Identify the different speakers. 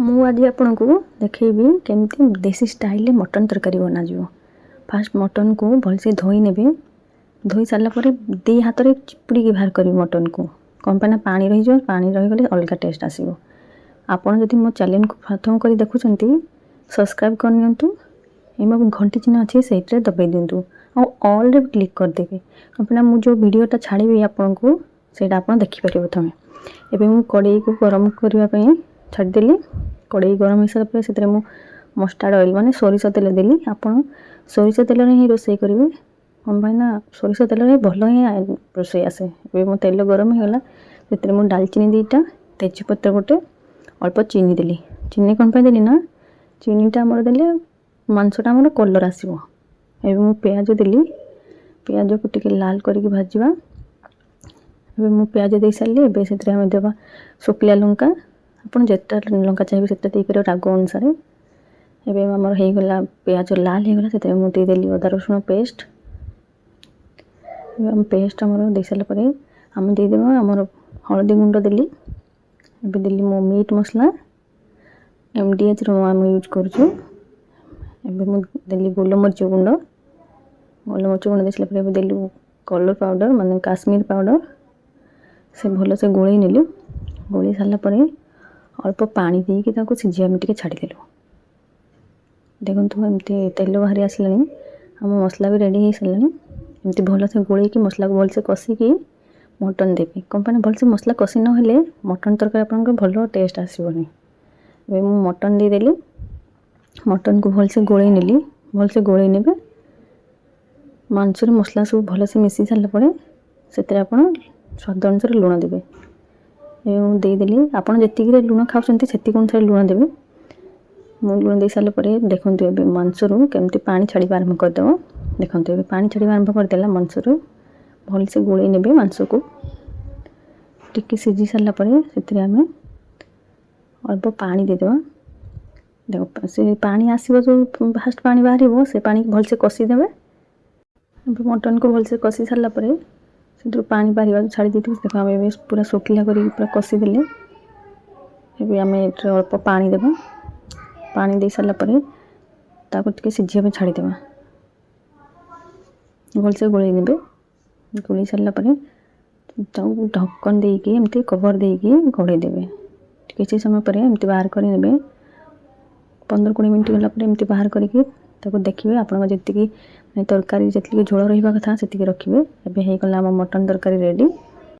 Speaker 1: ମୁଁ ଆଜି ଆପଣଙ୍କୁ ଦେଖେଇବି କେମିତି ଦେଶୀ ଷ୍ଟାଇଲରେ ମଟନ୍ ତରକାରୀ ବନାଯିବ। ଫାଷ୍ଟ ମଟନ୍କୁ ଭଲସେ ଧୋଇ ନେବେ। ଧୋଇ ସାରିଲା ପରେ ଦୁଇ ହାତରେ ଚିପୁଡ଼ିକି ବାହାର କରିବେ ମଟନ୍କୁ। କ'ଣ ପାଇଁ ନା ପାଣି ରହିଯିବ। ପାଣି ରହିଗଲେ ଅଲଗା ଟେଷ୍ଟ ଆସିବ। ଆପଣ ଯଦି ମୋ ଚ୍ୟାନେଲକୁ ପ୍ରଥମ କରି ଦେଖୁଛନ୍ତି, ସବସ୍କ୍ରାଇବ୍ କରିନିଅନ୍ତୁ ଏବଂ ଘଣ୍ଟି ଚିହ୍ନ ଅଛି, ସେଇଥିରେ ଦବାଇ ଦିଅନ୍ତୁ ଆଉ ଅଲ୍ରେ ବି କ୍ଲିକ୍ କରିଦେବେ। କ'ଣ ପାଇଁ ନା ମୁଁ ଯେଉଁ ଭିଡ଼ିଓଟା ଛାଡ଼ିବି ଆପଣଙ୍କୁ, ସେଇଟା ଆପଣ ଦେଖିପାରିବେ ପ୍ରଥମେ। ଏବେ ମୁଁ କଡ଼େଇକୁ ଗରମ କରିବା ପାଇଁ ଛାଡ଼ିଦେଲି। କଡ଼େଇ ଗରମ ହେଇସାରିଲା ପରେ ସେଥିରେ ମୁଁ ମଷ୍ଟାର୍ଡ଼ ଅଏଲ୍, ମାନେ ସୋରିଷ ତେଲ ଦେଲି। ଆପଣ ସୋରିଷ ତେଲରେ ହିଁ ରୋଷେଇ କରିବେ। କ'ଣ ପାଇଁ ନା ସୋରିଷ ତେଲରେ ଭଲ ହିଁ ରୋଷେଇ ଆସେ। ଏବେ ମୋ ତେଲ ଗରମ ହେଇଗଲା। ସେଥିରେ ମୁଁ ଡାଲଚିନି ଦୁଇଟା, ତେଜପତ୍ର ଗୋଟେ, ଅଳ୍ପ ଚିନି ଦେଲି। ଚିନି କ'ଣ ପାଇଁ ଦେଲି ନା ଚିନିଟା ଆମର ଦେଲେ ମାଂସଟା ଆମର କଲର୍ ଆସିବ। ଏବେ ମୁଁ ପିଆଜ ଦେଲି। ପିଆଜକୁ ଟିକେ ଲାଲ କରିକି ଭାଜିବା। ଏବେ ମୁଁ ପିଆଜ ଦେଇସାରିଲି। ଏବେ ସେଥିରେ ଆମେ ଦେବା ଶୁଖିଲା ଲଙ୍କା। ଆପଣ ଯେତେଟା ଲଙ୍କା ଚାହିଁବେ, ସେତେଟା ଦେଇପାରିବେ ରାଗ ଅନୁସାରେ। ଏବେ ଆମର ହେଇଗଲା, ପିଆଜ ଲାଲ ହେଇଗଲା। ସେଥିରେ ମୁଁ ଦେଇଦେଲି ଅଦା ରସୁଣ ପେଷ୍ଟ। ଏବେ ଆମ ପେଷ୍ଟ ଆମର ଦେଇସାରିଲା ପରେ ଆମେ ଦେଇଦେବା ଆମର ହଳଦୀ ଗୁଣ୍ଡ ଦେଲି। ଏବେ ଦେଲି ମୁଁ ମିଟ୍ ମସଲା, ଏମ୍ଡିଏଚ୍ର ଆମେ ୟୁଜ୍ କରୁଛୁ। ଏବେ ମୁଁ ଦେଲି ଗୋଲମରିଚ ଗୁଣ୍ଡ। ଗୋଲମରିଚ ଗୁଣ୍ଡ ଦେଇସାରିଲା ପରେ ଏବେ ଦେଲୁ କଲର୍ ପାଉଡ଼ର, ମାନେ କାଶ୍ମୀର ପାଉଡ଼ର। ସେ ଭଲସେ ଗୋଳେଇ ନେଲି। ଗୋଳେଇ ସାରିଲା ପରେ ଅଳ୍ପ ପାଣି ଦେଇକି ତାକୁ ସିଝିବା ପାଇଁ ଟିକେ ଛାଡ଼ିଦେଲୁ। ଦେଖନ୍ତୁ, ଏମିତି ତେଲ ବାହାରି ଆସିଲାଣି, ଆମ ମସଲା ବି ରେଡ଼ି ହେଇସାରିଲାଣି। ଏମିତି ଭଲସେ ଗୋଳେଇକି, ମସଲାକୁ ଭଲସେ କଷିକି ମଟନ୍ ଦେବି। କ'ଣ ପାଇଁ ଭଲସେ ମସଲା କଷି ନହେଲେ ମଟନ୍ ତରକାରୀ ଆପଣଙ୍କର ଭଲ ଟେଷ୍ଟ ଆସିବନି। ଏବେ ମୁଁ ମଟନ୍ ଦେଇଦେଲି। ମଟନ୍କୁ ଭଲସେ ଗୋଳେଇ ନେଲି। ଭଲସେ ଗୋଳେଇ ନେବେ। ମାଂସରେ ମସଲା ସବୁ ଭଲସେ ମିଶି ସାରିଲା ପରେ ସେଥିରେ ଆପଣ ସ୍ୱାଦ ଅନୁସାରେ ଲୁଣ ଦେବେ। ଏବେ ମୁଁ ଦେଇଦେଲି। ଆପଣ ଯେତିକିରେ ଲୁଣ ଖାଉଛନ୍ତି, ସେତିକି ଅନୁସାରେ ଲୁଣ ଦେବେ। ମୁଁ ଲୁଣ ଦେଇ ସାରିଲା ପରେ ଦେଖନ୍ତୁ, ଏବେ ମାଂସରୁ କେମିତି ପାଣି ଛାଡ଼ିବା ଆରମ୍ଭ କରିଦେବ। ଦେଖନ୍ତୁ, ଏବେ ପାଣି ଛାଡ଼ିବା ଆରମ୍ଭ କରିଦେଲା ମାଂସରୁ। ଭଲସେ ଗୋଳେଇ ନେବେ ମାଂସକୁ। ଟିକେ ସିଝି ସାରିଲା ପରେ ସେଥିରେ ଆମେ ଅଳ୍ପ ପାଣି ଦେଇଦେବା। ଦେଖ, ସେ ପାଣି ଆସିବ, ଯେଉଁ ଫାଷ୍ଟ ପାଣି ବାହାରିବ, ସେ ପାଣିକି ଭଲସେ କଷିଦେବେ। ଏବେ ମଟନ୍କୁ ଭଲସେ କଷି ସାରିଲା ପରେ ସେଥିରୁ ପାଣି ବାହାରିବା ଛାଡ଼ି ଦେଇଥିବୁ। ଦେଖ, ଆମେ ଏବେ ପୁରା ଶୁଖିଲା କରିକି ପୁରା କଷିଦେଲେ। ଏବେ ଆମେ ଏଥିରେ ଅଳ୍ପ ପାଣି ଦେବା। ପାଣି ଦେଇ ସାରିଲା ପରେ ତାକୁ ଟିକେ ସିଝିବା ପାଇଁ ଛାଡ଼ିଦେବା। ଭଲସେ ଗୋଳେଇ ନେବେ। ଗୋଳେଇ ସାରିଲା ପରେ ତାକୁ ଢକ୍କନ ଦେଇକି, ଏମିତି କଭର୍ ଦେଇକି ଘୋଡ଼େଇ ଦେବେ। କିଛି ସମୟ ପରେ ଏମିତି ବାହାର କରି ନେବେ। 15-20 ମିନିଟ୍ ଗଲା ପରେ ଏମିତି ବାହାର କରିକି ତାକୁ ଦେଖିବେ। ଆପଣଙ୍କ ଯେତିକି ମାନେ ତରକାରୀ ଯେତିକି ଝୋଳ ରହିବା କଥା, ସେତିକି ରଖିବେ। ଏବେ ହେଇଗଲା ଆମ ମଟନ୍ ତରକାରୀ ରେଡ଼ି।